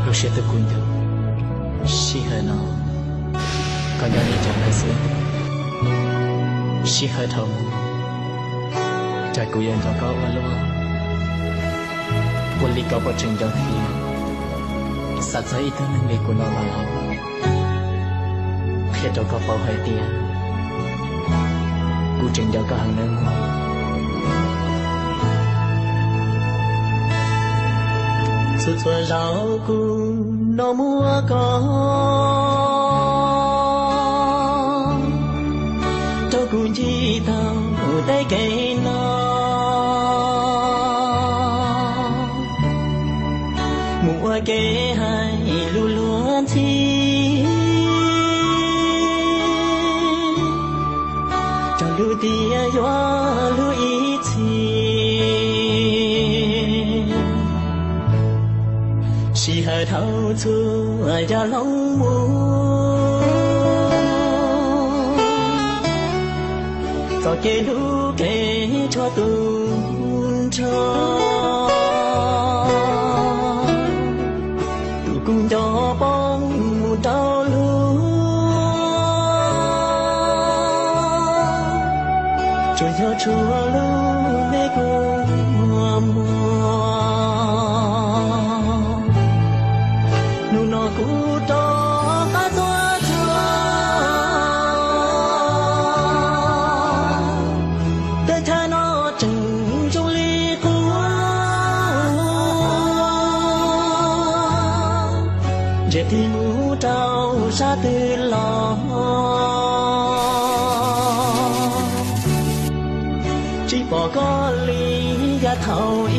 Lub siab tus kuv nyob, sij hawm no koj nyob li cas lawm xwb? Sij hawm dhau mus, cas kuv yuav nco koj ua luaj, ua li koj puas tseem nco thiab? Xav txog ib tug neeg li kuv no los qhia rau koj paub hais tias kuv tseem nco koj heev nawb mog. Txhua txhua zaus kuv noj muag koj, rau kuv ncig tau tej kev no, mus ua kev hais lus luag ntxhi, rau lub tiaj yuav luag ib txhis. Sij hawm dhau txhua yam hloov mus, txoj kev hlub kev tshua tu nrho, tus kuv nco poob mus rau luag, tsuas yog tshuav lub me kua muag. Hnub no kuv rov qab tuaj txog, teb chaws no tseem zoo li qub, ntsiag tig mus rau sab twg los, tsis pom koj li yav thaum ub,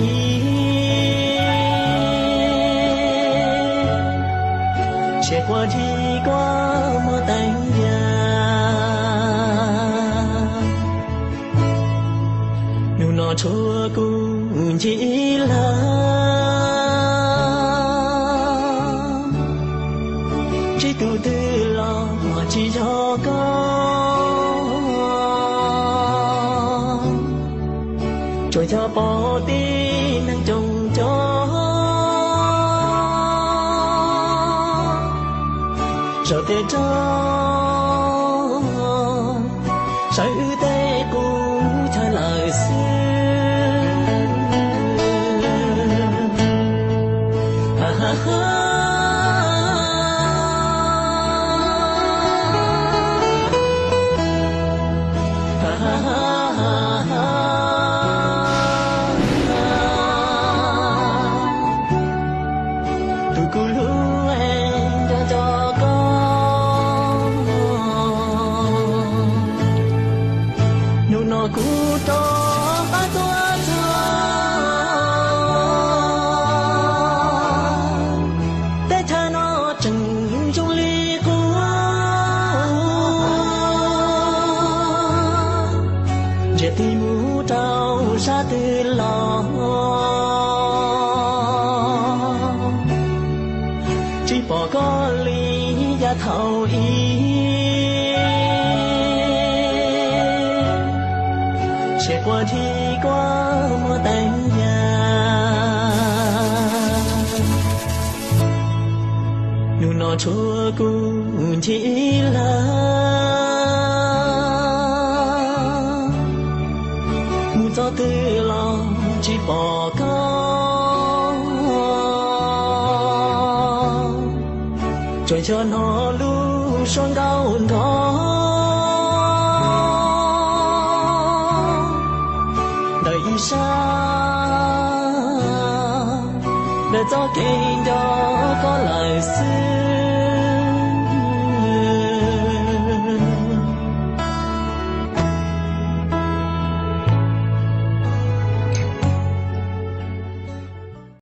siab quaj dhi kuab muag teev yam. Hnub no tshuav kuv ncig ib leeg, ntsib tus twg los tsis yog koj, tsuas yog pom tib neeg coob coob, sawv tej rog, sawv wb tej qub chaw lawm xwb. Tus kuv hlub es nco nco koj, hnub no kuv rov qab tuaj txog, teb chaws no tseem zoo li qub, ntsiag tig mus rau sab twg los, tsis pom koj li yav thaum ub, siab quaj dhi kuab muag teev yam. Hnub no tshuav kuv ncig ib leeg, mus txoj twg los tsis pom koj, tsuas yog hnov lub suab nkauj nrov ntawm ib sab, ntawm txoj kev nco koj lawm xwb.